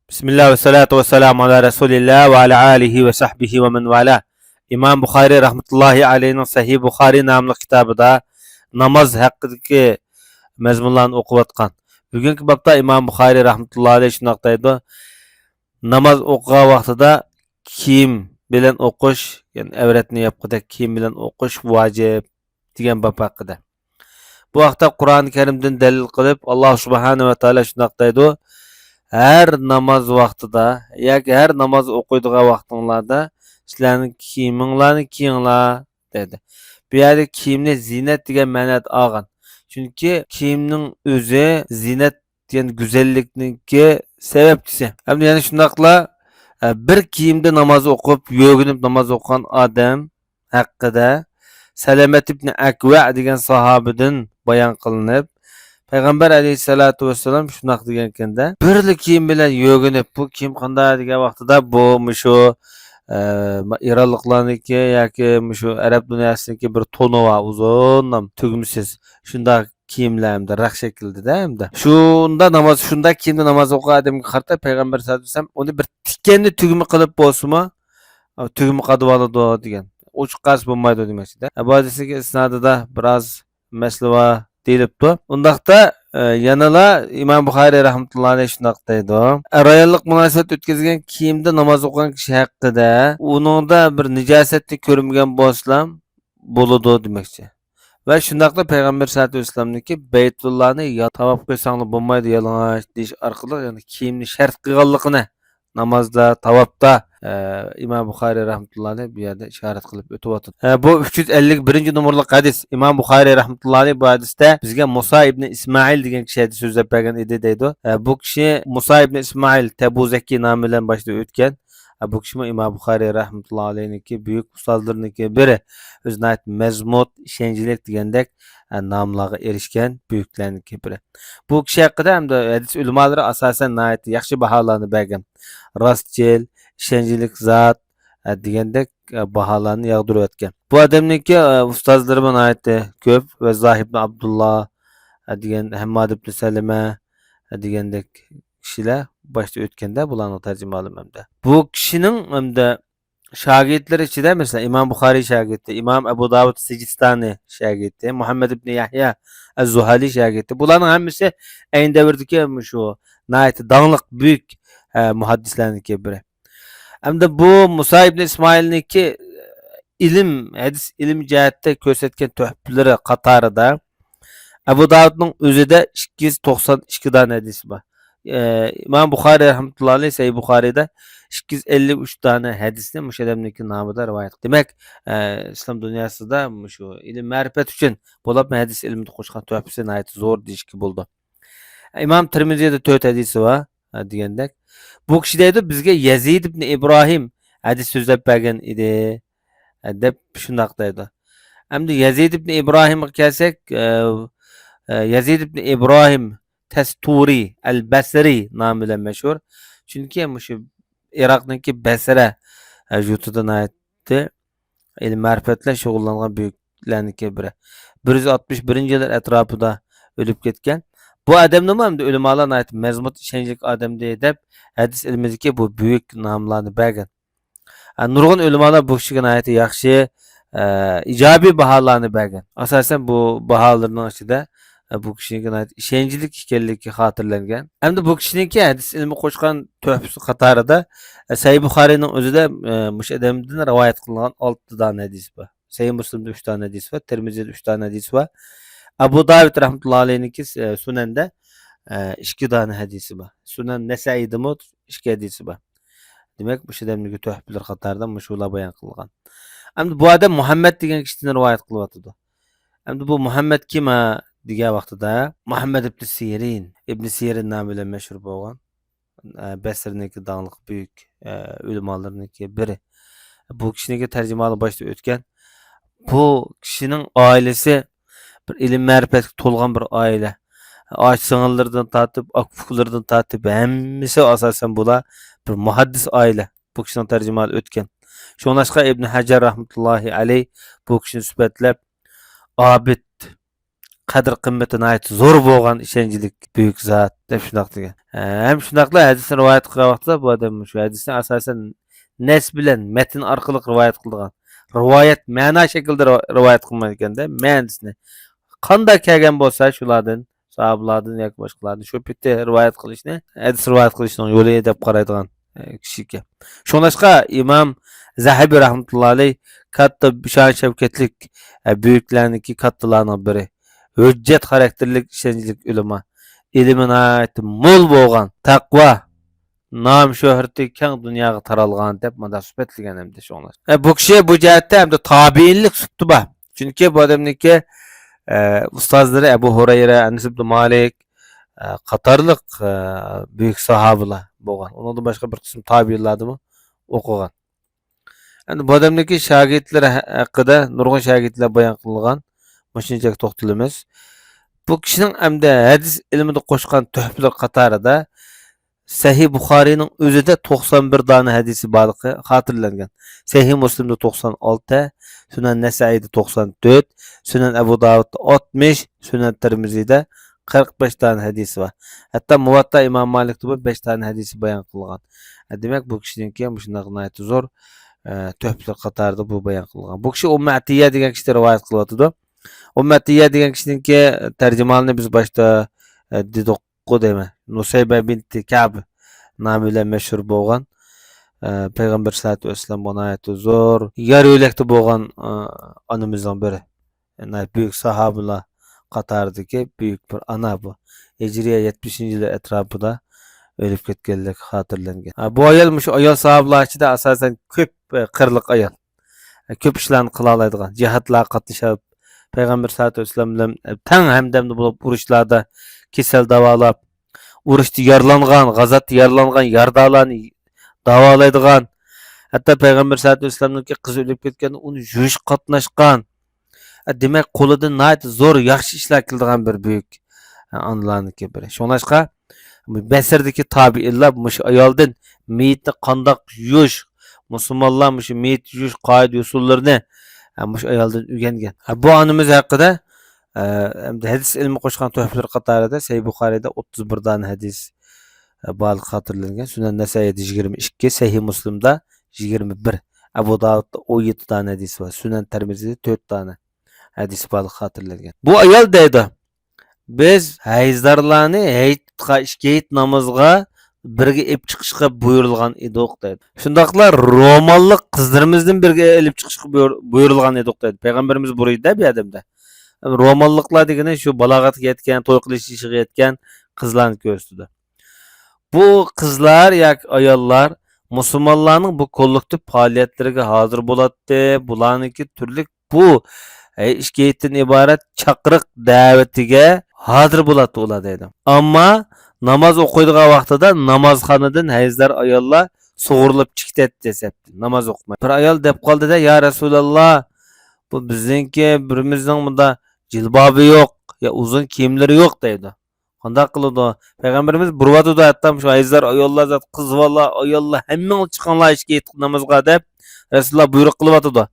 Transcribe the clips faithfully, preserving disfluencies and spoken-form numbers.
بىسمىللا ۋەسسالاتۇ ۋەسسالامۇ ئالا رەسۇلىللا ۋە ئالا ئالىھى ۋە سەھبىھى ۋە مەن ۋالا. ئىمام بۇخارىي رەھمەتۇللاھى ئەلەيھنىڭ سەھىھ بۇخارىي ناملىق كىتابىدا ناماز ھەققىدىكى مەزمۇنلارنى ئوقۇۋاتقان. بۈگۈنكى بابتا ئىمام بۇخارىي رەھمەتۇللاھى ئەلەيھ شۇنداق دەيدۇ، ناماز ئوقۇغان ۋاقتىدا كىيىم بىلەن ئوقۇش، يەنى ئەۋرەتنى ياپقۇدەك كىيىم بىلەن ئوقۇش ۋاجىپ دېگەن باب ھەققىدە. بۇ ھەقتە قۇرئان كەرىمدىن دەلىل قىلىپ، ئاللا سۇبھانە ۋە تائالا شۇنداق دەيدۇ، ھەر ناماز ۋاقتىدا ياكى ھەر ناماز ئوقۇيدىغان ۋاقتىڭلاردا سىلەرنىڭ كىيىمىڭلارنى كىيىڭلار دەيدۇ. بۇ يەردە كىيىمنى زىننەت دېگەن مەنىدە ئالغان. چۈنكى كىيىمنىڭ ئۆزى زىننەت، يەنى گۈزەللىكنىڭكى سەۋەبچىسى. ھەمدە يەنە شۇنداقلا، ئە، بىر كىيىمدە ناماز ئوقۇپ، يۆگىنىپ ناماز ئوقۇغان ئادەم ھەققىدە سەلەمەت ئىبنى ئەكۋە دېگەن ساھابىدىن بايان قىلىنىپ، پەيغەمبەر ئەلەيھىسسالاتۇ ۋەسسالام شۇنداق دېگەنكەندە، بىرلا كىيىم بىلەن يۆگىنىپ، بۇ كىيىم قانداق دېگەن ۋاقتىدا، بۇ مۇشۇ، ئە، ئىرانلىقلارنىڭكى ياكى مۇشۇ ئەرەب دۇنياسىنىڭكى بىر تونى بار، ئۇزۇن، تۈگمىسىز، شۇنداق كىيىملەر ھەمدە رەخ شەكلىدە ھەمدە. شۇنداق ناماز، شۇنداق كىيىمدە ناماز ئوقۇغان ئادەمگە قارىتا پەيغەمبەر سەللەللاھۇ ئەلەيھى ۋەسەللەم ئۇنى بىر تىكەننى تۈگمە قىلىپ بولسىمۇ، تۈگمە قادىۋالىدۇ دېگەن. ئوچۇق قالسا بولمايدۇ دېمەكچىدە. بۇ ھەدىسنىڭكى ئىسنادىدا بىراز مەسىلە بار دېيىلىپتۇ. ئۇنداقتا، ئە، يەنىلا ئىمام بۇخارىي رەھمەتۇللاھى ئەلەيھى شۇنداق دەيدۇ. ئەر-ئاياللىق مۇناسىۋەت ئۆتكۈزگەن كىيىمدە ناماز ئوقۇغان كىشى ھەققىدە ئۇنىڭدا بىر نىجاسەتنى كۆرمىگەن بولسىلا، بولىدۇ دېمەكچى. ۋە شۇنداقلا پەيغەمبەر سەللەللاھۇ ئەلەيھى ۋەسەللەمنىڭكى بەيتۇللانى يا-، تاۋاپ قىلساڭلار بولمايدۇ يالىڭاچ دېيىش ئارقىلىق، يەنى كىيىمنى شەرت قىلغانلىقىنى نامازدا، تاۋاپتا، ئە، ئىمام بۇخارىي رەھمەتۇللاھى ئەلەيھى بۇ يەردە ئىشارەت قىلىپ ئۆتۈۋاتىدۇ. ئە، بۇ ئۈچ يۈز ئەللىك بىرىنچى نومۇرلۇق ھەدىس. ئىمام بۇخارىي رەھمەتۇللاھى ئەلەيھى بۇ ھەدىستە بىزگە مۇسا ئىبنى ئىسمائىل دېگەن كىشى ھەدىس سۆزلەپ بەرگەن ئىدى دەيدۇ. ئە، بۇ كىشى مۇسا ئىبنى ئىسمائىل تەبۇزەككى نامى بىلەن باشتا ئۆتكەن. ئە، بۇ كىشىمۇ ئىمام بۇخارىي رەھمەتۇللاھى ئەلەيھنىڭكى بۈيۈك ئۇستازلىرىنىڭكى بىرى. ئۆزى ناھايىتى مەزمۇت، ئىشەنچلىك دېگەندەك، ئە، ناملارغا ئېرىشكەن بۈيۈكلەرنىڭكى بىرى. بۇ كىشى ھەققىدە ھەمدە ھەدىس ئۆلىمالىرى ئاساسەن ناھايىتى ياخشى باھالارنى بەرگەن. راستچىل، ئىشەنچلىك زات، ئە، دېگەندەك، ئە، باھالارنى ياغدۇرۇۋەتكەن. بۇ ئادەمنىڭكى، ئە، ئۇستازلىرىمۇ ناھايىتى كۆپ. ۋەززاھ ئىبنى ئابدۇللا، ئە، دېگەن، ھەمماد ئىبنى سەلىمە، ئە، دېگەندەك كىشىلەر باشتا ئۆتكەندە بۇلارنىڭ تەرجىمىھالى ھەمدە. بۇ كىشىنىڭ ھەمدە شاگىرتلىرى ئىچىدە، مەسىلەن، ئىمام بۇخارىي شاگىرتى، ئىمام ئەبۇ داۋۇد سىجىستانى شاگىرتى، مۇھەممەد ئىبنى يەھيا ئەز-زۇھەلى شاگىرتى. بۇلارنىڭ ھەممىسى ئەينى دەۋردىكى مۇشۇ ناھايىتى داڭلىق، بۈيۈك، ئە، مۇھەددىسلەرنىڭكى بىرى. ئەمدى بۇ مۇسا ئىبنى ئىسمائىلنىڭكى ئىلىم، ھەدىس ئىلىم جەھەتتە كۆرسەتكەن تۆھپىلىرى قاتارىدا ئەبۇ داۋۇدنىڭ ئۆزىدە ئىككى يۈز توقسان ئىككى دانە ھەدىسى بار. ئە، ئىمام بۇخارىي رەھمەتۇللاھى ئەلەيھى سەھىھ بۇخارىيدا ئىككى يۈز ئەللىك ئۈچ دانە ھەدىسنى مۇشۇ ئادەمنىڭكى نامىدا رىۋايەت قىلدى. دېمەك، ئە، ئىسلام دۇنياسىدا مۇشۇ ئىلىم مەرىپەت ئۈچۈن بولۇپمۇ ھەدىس ئىلمىدا قوشقان تۆھپىسى ناھايىتى زور دېيىشكە بولىدۇ. ئىمام تىرمىزىيدا تۆت ھەدىسى بار، ھە، دېگەندەك. بۇ كىشى دەيدۇ، بىزگە يەزىد ئىبنى ئىبراھىم ھەدىس سۆزلەپ بەرگەن ئىدى، ھە، دەپ شۇنداق دەيدۇ. ئەمدى يەزىد ئىبنى ئىبراھىمغا كەلسەك، ئە، ئە، يەزىد ئىبنى ئىبراھىم تەستۇرى ئەل بەسرى نامى بىلەن مەشھۇر. چۈنكى مۇشۇ ئىراقنىڭكى بەسرە، ئە، يۇرتىدا ناھايىتى ئىلىم مەرىپەت بىلەن شۇغۇللانغان بۈيۈكلەرنىڭكى بىرى. بىر يۈز ئاتمىش بىرىنچى يىللار ئەتراپىدا ئۆلۈپ كەتكەن. بۇ ئادەمنىمۇ ئەمدى ئۆلىمالار ناھايىتى مەزمۇت ئىشەنچلىك ئادەمدى دەپ ھەدىس ئىلمىدىكى بۇ بۈيۈك ناملارنى بەرگەن. ھە، نۇرغۇن ئۆلىمالار بۇ كىشىگە ناھايىتى ياخشى، ئە، ئىجابىي باھالارنى بەرگەن. ئاساسەن بۇ باھالىرىنىڭ ئىچىدە، ئە، بۇ كىشىنىڭكى ناھايىتى ئىشەنچلىك ئىكەنلىكى خاتىرىلەنگەن. ئەمدى بۇ كىشىنىڭكى ھەدىس ئىلمى قوشقان تۆھپىسى قاتارىدا، ئە، سەھىھ بۇخارىينىڭ ئۆزىدە، ئە، مۇشۇ ئادەمدىن رىۋايەت قىلىنغان ئالتە دانە ھەدىس بار. سەھىھ مۇسلىمدا ئۈچ دانە ھەدىس بار، تىرمىزىدە ئۈچ دانە ھەدىس بار. ئەبۇ داۋۇد رەھمەتۇللاھى ئەلەيھنىڭكى، ئە، سۇنەندە، ئە، ئىككى دانە ھەدىسى بار. سۇنەن نەسەئىدىمۇ ئىككى ھەدىسى بار. دېمەك، مۇشۇ ئادەمنىڭكى تۆھپىلىرى قاتارىدا مۇشۇلار بايان قىلغان. ئەمدى بۇ ئادەم مۇھەممەد دېگەن كىشىدىن رىۋايەت قىلىۋاتىدۇ. ئەمدى بۇ مۇھەممەد كىم ھە دېگەن ۋاقتىدا، مۇھەممەد ئىبنى سىرىن، ئىبنى سىرىن نامى بىلەن مەشھۇر بولغان، ئە، بەسرىنىڭكى داڭلىق بۈيۈك، ئە، ئۆلىمالىرىنىڭكى بىرى. بۇ كىشىنىڭكى تەرجىمىھالى باشتا ئۆتكەن. بۇ كىشىنىڭ ئائىلىسى بىر ئىلىم مەرىپەتكە تولغان بىر ئائىلە. ئاچا سىڭىللىرىدىن تارتىپ، ئاكا ئۇكىلىرىدىن تارتىپ ھەممىسى ئاساسەن بۇلار بىر مۇھەددىس ئائىلە. بۇ كىشىنىڭ تەرجىمىھالى ئۆتكەن. شۇڭلاشقا ئىبن ھەجەر رەھمەتۇللاھى ئەلەيھ بۇ كىشىنى سۈپەتلەپ، ئابىد، قەدىر قىممىتى ناھايىتى زور بولغان ئىشەنچلىك بۈيۈك زات دەپ شۇنداق دېگەن. ھە، ھەم شۇنداقلا ھەدىسنى رىۋايەت قىلغان ۋاقتىدا بۇ ئادەم شۇ ھەدىسنى ئاساسەن نەس بىلەن، مەتن ئارقىلىق رىۋايەت قىلىدىغان، رىۋايەت مەنا شەكلىدە رىۋا-، رىۋايەت قىلمايدىكەن-دە، مەنىسىنى قانداق كەلگەن بولسا شۇلاردىن، ساھابىلاردىن ياكى باشقىلاردىن شۇ پېتى رىۋايەت قىلىشنى، ھەدىس رىۋايەت قىلىشنىڭ يولى دەپ قارايدىغان، ئە، كىشى ئىكەن. شۇڭلاشقا ئىمام زەھەبى رەھمەتۇللا ئەلەيھ كاتتا شان شەۋكەتلىك، ئە، بۈيۈكلەرنىڭكى كاتتىلارنىڭ بىرى، ھۆججەت خاراكتېرلىك ئىشەنچلىك ئۆلىما، ئىلمى ناھايىتى مول بولغان، تەقۋا، نام شۆھرىتى كەڭ دۇنياغا تارالغان دەپ مۇنداق سۈپەتلىگەن ئەمدى شۇڭلار. ئە، بۇ كىشى بۇ جەھەتتە ئەمدى تابىئىنلىق سۈپىتى بار. چۈنكى بۇ ئادەمنىڭكى، ئە، ئۇستازلىرى ئەبۇ ھۇرەيرە، ئەنەس ئىبن مالىك، ئە، قاتارلىق، ئە، بۈيۈك ساھابىلار بولغان. ئۇنىڭدىن باشقا بىر قىسىم تابىئىنلاردىمۇ ئوقۇغان. ئەمدى بۇ ئادەمنىڭكى شاگىرتلىرى ھە-، ھەققىدە نۇرغۇن شاگىرتلار بايان قىلغان. مۇشۇنچىلىك توختىلىمىز. بۇ كىشىنىڭ ئەمدى ھەدىس ئىلمىدا قوشقان تۆھپىلىرى قاتارىدا سەھىھ بۇخارىينىڭ ئۆزىدە توقسان بىر دانە ھەدىسى بارلىقى خاتىرىلەنگەن. سەھىھ مۇسلىمدا توقسان ئالتە، سۈنەن نەسائىيدا توقسان تۆت، سۈنەن ئەبۇ داۋۇدتا ئاتمىش، سۈنەن تىرمىزىدە قىرىق بەش دانە ھەدىسى بار. ھەتتا مۇۋەتتا ئىمام مالىكتىمۇ بەش دانە ھەدىسى بايان قىلغان. دېمەك، بۇ كىشىنىڭكى مۇشۇنداق ناھايىتى زور، ئە، تۆھپىلەر قاتارىدا بۇ بايان قىلغان. بۇ كىشى ئۇممۇ ئەتىيە دېگەن كىشىدىن رىۋايەت قىلىۋاتىدۇ. ئۇممۇ ئەتىيە دېگەن كىشىنىڭكى تەرجىمھالىنى بىز باشتا، ئە، دېدۇققۇ دەيمەن. نۇسەيبە بىنتى كەب نامى بىلەن مەشھۇر بولغان، ئە، پەيغەمبەر سەللەللاھۇ ئەلەيھى ۋەسەللەمگە ناھايىتى زور يار يۆلەكتە بولغان، ئە، ئانىمىزنىڭ بىرى. ناھايىتى بۈيۈك ساھابىلار قاتارىدىكى بۈيۈك بىر ئانا بۇ. ھىجرىيە يەتمىشىنچى يىلى ئەتراپىدا ئۆلۈپ كەتكەنلىكى خاتىرىلەنگەن. ھە، بۇ ئايال مۇشۇ ئايال ساھابىلار ئىچىدە ئاساسەن كۆپ، ئە، قىرلىق ئايال. ئە، كۆپ ئىشلارنى قىلالايدىغان، جىھادلارغا قاتنىشىپ، پەيغەمبەر سەللەللاھۇ ئەلەيھى ۋەسەللەم بىلەن، ئە، تەڭ ھەمدەمدە بولۇپ، ئۇرۇشلاردا كېسەل داۋالاپ، ئۇرۇشتا يارىلانغان، غازاتتا يارىلانغان يارىدارلارنى داۋالايدىغان، ھەتتا پەيغەمبەر سەللەللاھۇ ئەلەيھى ۋەسەللەمنىڭكى قىزى ئۆلۈپ كەتكەندە ئۇنى يۇيۇشقا قاتناشقان، دېمەك، قولىدىن ناھايىتى زور ياخشى ئىشلار كېلىدىغان بىر بۈيۈك ئانىلارنىڭكى بىرى. شۇڭلاشقا بەسرىدىكى تابىئىنلار مۇشۇ ئايالدىن مېيىتنى قانداق يۇيۇش، مۇسۇلمانلار مۇشۇ مېيىت يۇيۇش قائىدە-يوسۇنلىرىنى، ھە، مۇشۇ ئايالدىن ئۆگەنگەن. ھە، بۇ ئانىمىز ھەققىدە، ئە، ئەمدى ھەدىس ئىلمى قوشقان تۆھپىلىرى قاتارىدا سەھىھ بۇخارىيدا ئوتتۇز بىر دانە ھەدىس، ئە، بارلىقى خاتىرىلەنگەن. سۈنەن نەسائىيدا يىگىرمە ئىككى، سەھىھ مۇسلىمدا يىگىرمە بىر، ئەبۇ داۋۇدتا ئون يەتتە دانە ھەدىس بار، سۈنەن تەرمىزىدە تۆت دانە ھەدىس بارلىقى خاتىرىلەنگەن. بۇ ئايال دەيدۇ، بىز ھەيزدارلارنى ھېيتقا، ئىككى ھېيت نامىزىغا بىرگە ئېلىپ چىقىشقا بۇيرۇلغان ئىدۇق دەيدۇ. شۇنداقلا رومانلىق قىزلىرىمىزنى بىرگە ئېلىپ چىقىشقا بۇيرۇ-، بۇيرۇلغان ئىدۇق دەيدۇ. پەيغەمبىرىمىز بۇيرۇيدۇ-دە بۇ ئادەمدە. رومانلىقلار دېگىنى شۇ بالاغەتكە يەتكەن، توي قىلىش يېشىغا يەتكەن قىزلارنى كۆرسىتىدۇ. بۇ قىزلار ياكى ئاياللار مۇسۇلمانلارنىڭ بۇ كوللېكتىپ پائالىيەتلىرىگە ھازىر بولاتتى، بۇلارنىڭكى تۈرلۈك بۇ، ئە، ئىككى ھېيتتىن ئىبارەت چاقىرىق دەۋىتىگە ھازىر بولاتتى ئۇلار دەيدۇ. ئەمما ناماز ئوقۇيدىغان ۋاقتىدا نامازخانىدىن ھەيزدار ئاياللار سۇغۇرۇلۇپ چىقىتەتتى سەپتىن، ناماز ئوقۇماي. بىر ئايال دەپ قالدى-دە، يا رەسۇلاللا، بۇ بىزنىڭكى بىرىمىزنىڭ مۇندا جىلبابى يوق، يا ئۇزۇن كىيىملىرى يوق دەيدۇ. قانداق قىلىدۇ؟ پەيغەمبىرىمىز بۇيرۇۋاتىدۇ، ھەتتا مۇشۇ ھەيزدار ئاياللار، زات قىز بالا، ئاياللار ھەممىڭلار چىقىڭلار ئىككى ھېيتلىق نامازغا دەپ رەسۇلۇللا بۇيرۇق قىلىۋاتىدۇ.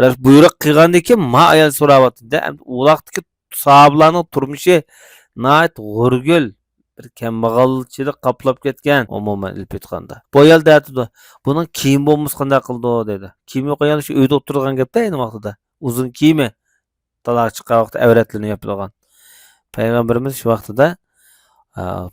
رەس-، بۇيرۇق قىلغاندىن كېيىن ما ئايال سوراۋاتىدۇ. ئەمدى ئۇ ۋاقىتتىكى ساھابىلارنىڭ تۇرمۇشى ناھايىتى غورىگۆل، بىر كەمبەغالچىلىق قاپلاپ كەتكەن، ئومۇمەن ئېلىپ ئېيتقاندا. بۇ ئايال دەۋاتىدۇ، بۇنىڭ كىيىمى بولمىسا قانداق قىلىدۇ دەيدۇ. كىيىمى يوق ئايال شۇ ئۆيدە ئولتۇرىدىغان گەپتە ئەينى ۋاقتىدا. ئۇزۇن كىيىمى. تالاغا چىققان ۋاقىتتا ئەۋرەتلىرىنى يوپىدىغان. پەيغەمبىرىمىز شۇ ۋاقتىدا، ئا،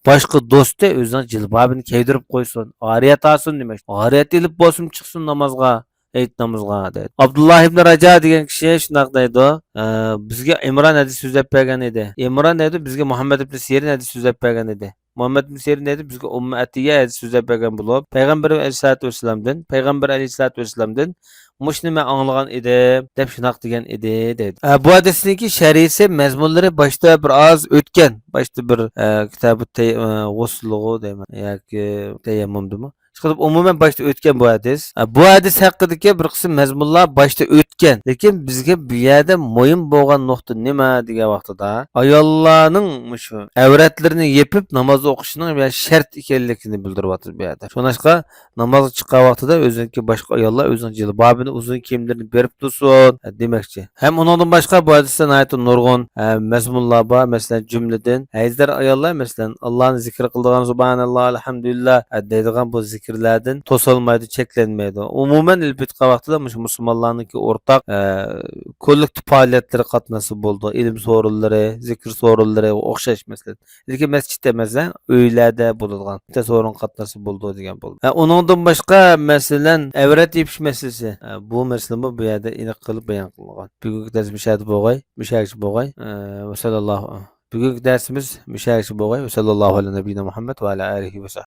باشقا دوستى ئۆزىنىڭ جىلبابىنى كىيدۈرۈپ قويسۇن، ئارىيەت ئالسۇن دېمەكچى. ئارىيەت ئېلىپ بولسىمۇ چىقسۇن نامازغا، ھېيت نامىزىغا دەيدۇ. ئابدۇللا ئىبن راجا دېگەن كىشى شۇنداق دەيدۇ، ئە، بىزگە ئىمران ھەدىس سۆزلەپ بەرگەن ئىدى. ئىمران دەيدۇ، بىزگە مۇھەممەد ئىبن سىرىن ھەدىس سۆزلەپ بەرگەن ئىدى. مۇھەممەد ئىبن سىرىن دەيدۇ، بىزگە ئۇممۇ ئەتىيە ھەدىس سۆزلەپ بەرگەن بولۇپ، پەيغەمبەر ئەلەيھىسسالاتۇ ۋەسسالامدىن، پەيغەمبەر ئەلەيھىسسالاتۇ ۋەسسالامدىن مۇشۇنى مەن ئاڭلىغان ئىدىم، دەپ شۇنداق دېگەن ئىدى، دەيدۇ. ئە، بۇ ھەدىسنىڭكى شەرھىسى، مەزمۇنلىرى باشتا بىر ئاز ئۆتكەن. باشتا بىر، ئە، كىتابى تەي-، ئە، غۇسلىغۇ دەيمەن ياكى تەيەممۇمدىمۇ؟ قىلىپ، ئومۇمەن باشتا ئۆتكەن بۇ ھەدىس. ئە، بۇ ھەدىس ھەققىدىكى بىر قىسىم مەزمۇنلار باشتا ئۆتكەن. لېكىن بىزگە بۇ يەردە مۇھىم بولغان نۇقتا نېمە دېگەن ۋاقتىدا، ئاياللارنىڭ مۇشۇ ئەۋرەتلىرىنى يېپىپ ناماز ئوقۇشىنىڭ بىر شەرت ئىكەنلىكىنى بىلدۈرۈۋاتىدۇ بۇ يەردە. شۇڭلاشقا نامازغا چىققان ۋاقتىدا ئۆزىنىڭكى باشقا ئاياللار ئۆزىنىڭ جىلبابىنى، ئۇزۇن كىيىملىرىنى بېرىپ تۇرسۇن، ئە، دېمەكچى. ھەم ئۇنىڭدىن باشقا بۇ ھەدىستە ناھايىتى نۇرغۇن، ئە، مەزمۇنلار بار. مەسىلەن، جۈملىدىن، ھەيزدار ئاياللار، مەسىلەن، ئاللانى زىكىر قىلىدىغان، سۇبھاناللا، ئەلھەمدۇلىللا، ئە، دەيدىغان بۇ زىكىرلەردىن توسالمايدۇ، چەكلەنمەيدۇ. ئومۇمەن ئېلىپ ئېيتقان ۋاقتىدا مۇشۇ مۇسۇلمانلارنىڭكى ئورتاق، ئە، كوللېكتىپ پائالىيەتلىرى قاتناشسا بولىدۇ. ئىلىم سورۇنلىرى، زىكىر سورۇنلىرى ئوخشاش، مەسىلەن. لېكىن مەسچىتتە ئەمەس، ھە، ئۆيلەردە بولىدىغان بىتتە سورۇنغا قاتناشسا بولىدۇ دېگەن بولدى. ھە، ئۇنىڭدىن باشقا، مەسىلەن، ئەۋرەت يېپىش مەسىلىسى. ھە، بۇ مەسىلىمۇ بۇ يەردە ئېنىق قىلىپ بايان قىلىنغان. بۈگۈنكى دەرس مۇشۇ يەردە بولغاي، مۇشۇ يەرگىچە بولغاي. ھە، ۋەسەللاللاھۇ. بۈگۈنكى دەرسىمىز مۇشۇ يەرگىچە بولغاي. ۋەسەللاللاھۇ ئەلا نەبىينا مۇھەممەد ۋە ئەلا ئالىھى ۋە سەھبىھى.